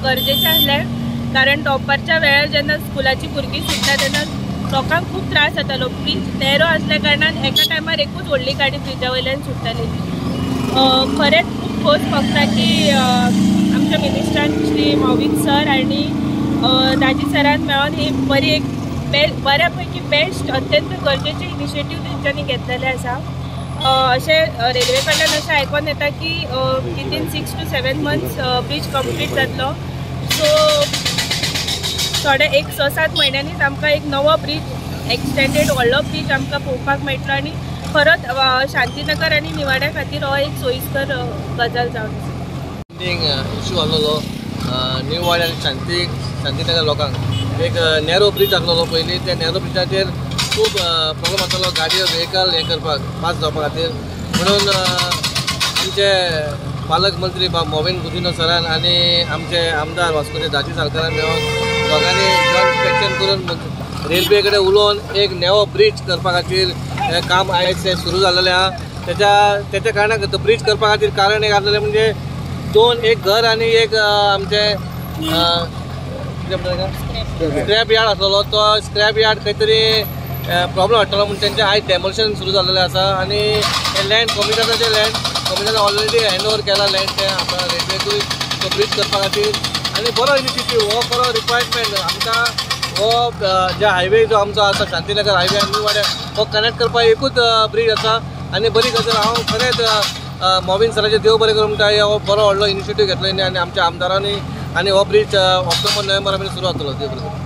गरजेचें आसलें, कारण दनपारच्या वेळार जेन्ना स्कुलाची भुरगीं सुट्टा तेन्ना लोकांक खूब त्रास जातालो. ब्रीज नॅरो आसल्या कारणान एका टायमार एकूच व्हडली गाडी ब्रिजा वयल्यान सुट्टाली. खरेंच खूब खोस भोगता की आमच्या मिनिस्टरान श्री मॉविन सर आनी दाजी सरान मेळोन ही बरी एक बऱ्या पैकी बेस्ट अत्यंत गरजेचे इनिशिएटीव तेंच्यांनी घेतलेले आसा. अशें रेल्वे कडल्यान अशें आयकोन येता की within 6 to 7 months bridge complete जातलो. सो थोडे एक 6-7 म्हयन्यांनीच आमकां एक नवो ब्रीज, एक्सटेंडेड व्हडलो ब्रीज आमकां पळोवपाक मेळटलो आनी खरोच शांतीनगर आनी निवाड्या खातीर हो एक सोयीस्कर गजाल जावन आसा. इशू आसलेलो न्यू वार्ड आनी शांतीनगर लोकांक एक नॅरो ब्रीज आसलेलो पयलीं. त्या नॅरो ब्रिजाचेर खूब प्रॉब्लम आसतालो गाडयो व्हेकल हें करपाक पास जावपा खातीर. म्हणून आमचे पालक मंत्री बाब मॉविन गुदिन्हो सरान आनी आमचे आमदार वास्कोचे दाजी साळकारान मेळोन दोगांनी जॉयंट एक्शन करून रेल्वे कडेन उलोवन एक नवो ब्रीज करपा खातीर काम आयज तें सुरू जाल्लें आहा. तेच्या कारणाक ब्रीज करपा खातीर कारण एक आसलेलें म्हणजे दोन एक घर आनी एक आमचें स्क्रॅप यार्ड आसलेलो. तो स्क्रॅप यार्ड खंय तरी प्रॉब्लम हाडटलो म्हूण तेंचें आयज डेमोलिशन सुरू जाल्लें आसा. आनी लँड कॉमिशनाचें लँड कॉमिशनान ऑलरेडी हँड ओवर केला लँड तें आतां रेल्वेकूय तो ब्रीज करपा खातीर. आनी बरो इनिशिएटीव हो बरो रिक्वायरमेंट आमकां हो जे हायवे जो आमचो आसा शांतीनगर हायवे आनी न्यू वाड्या हो कनेक्ट करपाक एकूच ब्रीज आसा. आनी बरी गजाल, हांव खरेंच मॉविन सराचें देव बरें करूं म्हणटा, हो बरो व्हडलो इनिशिएटीव घेतलो आनी आमच्या आमदारांनी आनी हो ब्रीज ऑक्टोबर नोव्हेंबरा मेरेन सुरू जातलो. देव बरें करूं.